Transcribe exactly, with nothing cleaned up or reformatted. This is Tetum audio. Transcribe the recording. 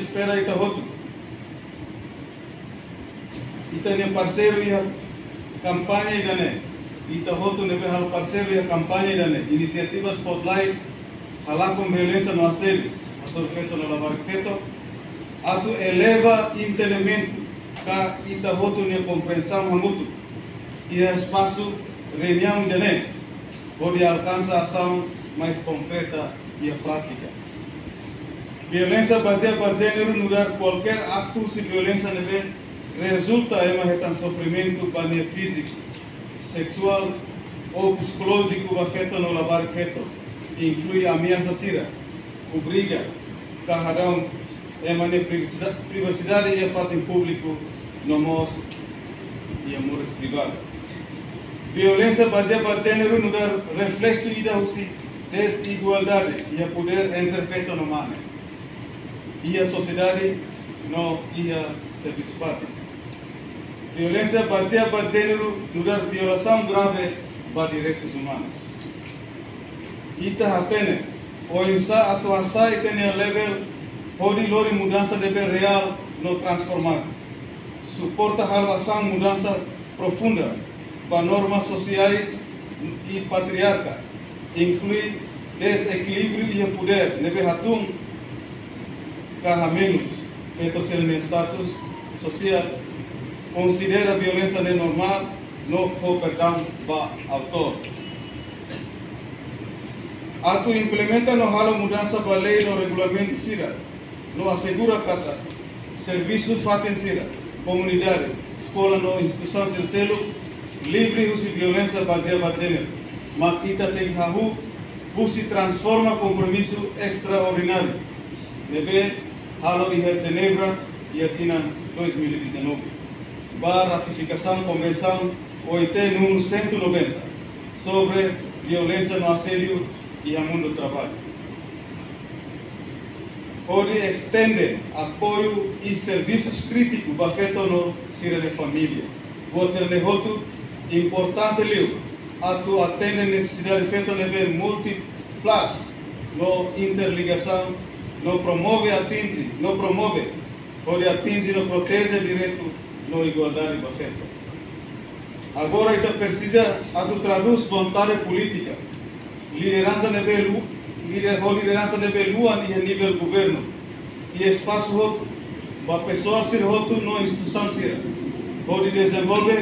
Espera ita hotu, ita-nia parseiru iha kampaña ida-ne'e, ita hotu ne'ebé halo parseiru iha kampaña ida-ne'e, inisiativa Spotlight halakon violénsia no asédiu hasoru feto no labarik feto, atu eleva entendimentu ka ita hotu nia kompriensaun hamutuk iha espasu reuniaun ida-ne'e, hodi alkansa asaun mais konkreta iha prátika. Violénsia bazeia ba jéneru nu'udar kualkér aktu husi violénsia ne'ebé rezulta ema hetan sofrimentu ba nia fíziku, seksuál ou psikolójiku ba feto no labarik feto, inklui ameasa sira, obriga ka hadaun ema nia privasida-, privasidade iha fatin públiku no mós iha moris privadu. Violénsia bazeia ba jéneru nu'udar refleksu ida husi dezigualdade iha podér entre feto no mane iha sosiedade no iha servisu fatin. Violénsia bazeia ba jéneru nu'udar violasaun grave ba direitus umanus. Ita hatene oinsá atu hasa'e ita-nia level hodi lori mudansa ne'ebé reál no transformadu. Suporta halo asaun mudansa profunda ba normas sosiais i patriarka, inklui dezekilíbriu iha podér ne'ebé hatún ka hamenus feto sira-nia status sosiál, konsidera violénsia ne'e normál no fó perdaun ba autór. Atu implementa no halo mudansa ba lei no regulamentu sira no asegura katak servisu fatin sira, komunidade, eskola no instituisaun sira seluk livre husi violénsia bazeia ba jéneru, mak ita tenke hahú husi transforma kompromisu estraordináriu ne'ebé halo iha Jenebra iha tinan dois mil e dezanove, ba ratifikasaun Konvensaun O I T númeru cento e noventa sobre violénsia no asédiu iha mundu traballu, hodi estende apoiu i servisus krítiku ba feto no sira-nia família. Buat sira-ne'e hotu importante liu atu atende nesesidade feto ne'ebé múltiplas no interligasaun, no promove, atinje no promove, hodi atinje no proteje direitu no igualdade ba feto. Agora ita presiza atu tradús vontade polítika, lideransa ne'ebé lu-, lider-, ho lideransa ne'ebé luan iha nivel governu i espasu hotu, ba pesoál sira hotu no instituisaun sira, hodi dezenvolve